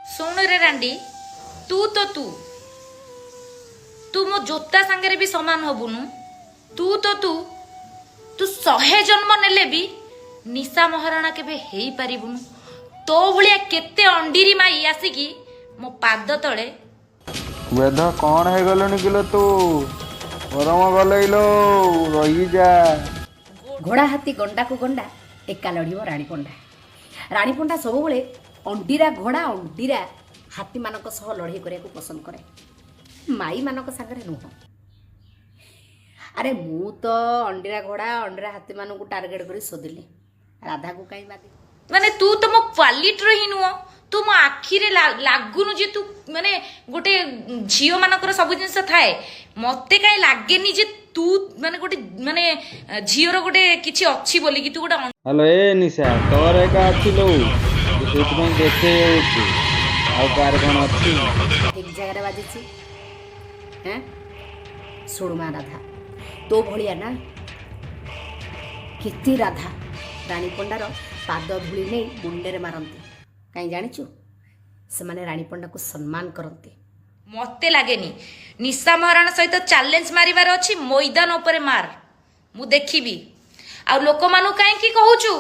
ଶୁଣରେ ରାଣ୍ଡି, ତୁ ତ ତୁ ତୁ ମୋ ଜୋତା ସାଙ୍ଗରେ ବି ସମାନ ହବୁନୁ। ତୁ ତ ତୁ ତୁ 100 ଜନ୍ମ ନେଲେ ବି ନିଶା ମହାରଣା କେବେ ହେଇପାରିବୁନୁ। ତୋ ଭଳିଆ କେତେ ଅଣ୍ଡିରି ମାଇ ଆସିକି ମୋ ପାଦ ତଳେ। ବେଧ କଣ ହେଇଗଲୁଣି କିଲୋ ତୁ? ଗରମ ଗଲେଇଲୋ, ରହିଯା। ଘୋଡ଼ା ହାତୀ ଗଣ୍ଡାକୁ ଗଣ୍ଡା ଏକା ଲଢ଼ିବ ରାଣୀ ପଣ୍ଡା। ରାଣୀ ପଣ୍ଡା ସବୁବେଳେ ଅଣ୍ଡିରା ଘୋଡ଼ା, ଅଣ୍ଡିରା ହାତୀମାନଙ୍କ ସହ ଲଢ଼େଇ କରିବାକୁ ପସନ୍ଦ କରେ, ମାଇମାନଙ୍କ ସାଙ୍ଗରେ ନୁହଁ। ଆରେ, ମୁଁ ତ ଅଣ୍ଡିରା ଘୋଡ଼ା, ଅଣ୍ଡିରା ହାତୀମାନଙ୍କୁ ଟାର୍ଗେଟ୍ କରି ଶୋଧିଲି, ରାଧାକୁ କାହିଁ ବାଦି? ମାନେ ତୁ ତ ମୋ କ୍ୱାଲିଟିର ହିଁ ନୁହଁ। ତୁ ମୋ ଆଖିରେ ଲାଗୁନୁ ଯେ ତୁ ମାନେ ଗୋଟେ ଝିଅ ମାନଙ୍କର ସବୁ ଜିନିଷ ଥାଏ। ମତେ କାହିଁ ଲାଗେନି ଯେ ତୁ ମାନେ ଗୋଟେ ମାନେ ଝିଅର ଗୋଟେ କିଛି ଅଛି ବୋଲିକି। ତୁ ଗୋଟେ ହ୍ୟାଲୋ, ଏ ନିଶା, ତୋର ଏକା ଅଛି ଲୋ, ତୁ ସେଇଥିପାଇଁ ଦେଖେଇ ହଉଛୁ। ଆଉ କାହାର କଣ ଅଛି? ଠିକ୍ ଜାଗାରେ ବାଜିଛି। ହେଁ, ଶୁଣୁ ମା ରାଧା, ତୋ ଭଳିଆ ନା କେତେ ରାଧା ରାଣୀ ପଣ୍ଡାର ପାଦ ଧୂଳି ନେଇ ମୁଣ୍ଡରେ ମାରନ୍ତି। କାହିଁ ଜାଣିଛୁ? ସେମାନେ ରାଣୀ ପଣ୍ଡାକୁ ସମ୍ମାନ କରନ୍ତି। ମତେ ଲାଗେନି। ନିଶା ମହାରଣା ସହିତ ଚ୍ୟାଲେଞ୍ଜ ମାରିବାର ଅଛି, ମଇଦାନ ଉପରେ ମାର, ମୁଁ ଦେଖିବି। ଆଉ ଲୋକମାନଙ୍କୁ କାହିଁକି କହୁଛୁ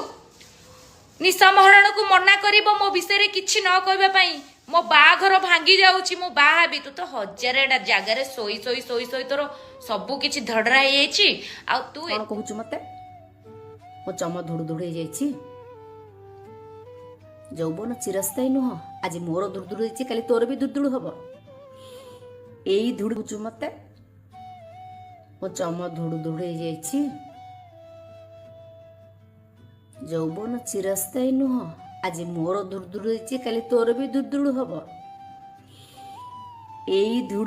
ନିଶା ମହାରଣାକୁ ମନା କରିବ ମୋ ବିଷୟରେ କିଛି ନ କହିବା ପାଇଁ? ମୋ ବାହାଘର ଭାଙ୍ଗି ଯାଉଛି, ମୁଁ ବାହା ହେବି। ତୁ ତ ହଜାରେଟା ଜାଗାରେ ଶୋଇ ଶୋଇ ଶୋଇ ଶୋଇ ତୋର ସବୁ କିଛି ଧଡରା ହେଇଯାଇଛି। ଆଉ ତୁ କ'ଣ କହୁଛୁ ମତେ? ମୋ ଚମ ଧୁଡୁ ଧୁଡୁ ହେଇଯାଇଛି। ଯୌବନ ଚିରସ୍ଥାୟୀ ନୁହଁ। ଆଜି ମୋର ଧୁଡୁ ଧୁଡୁ ହେଇଛି, କାଲି ତୋର ବି ଧୁଡୁ ଧୁଡୁ ହବ। ଏଇ ଧୁଡୁଛୁ ମତେ? ମୋ ଚମ ଧୁଡୁ ଧୁଡୁ ହେଇଯାଇଛି। ଯୌବନ ଚିରସ୍ଥାୟୀ ନୁହଁ। ଆଜି ମୋର ଧୁଡୁ ଧୁଡୁ ହେଇଛି, କାଲି ତୋର ବି ଧୁଡୁ ଧୁଡୁ ହବ। ଏଇ ଧୁଡୁ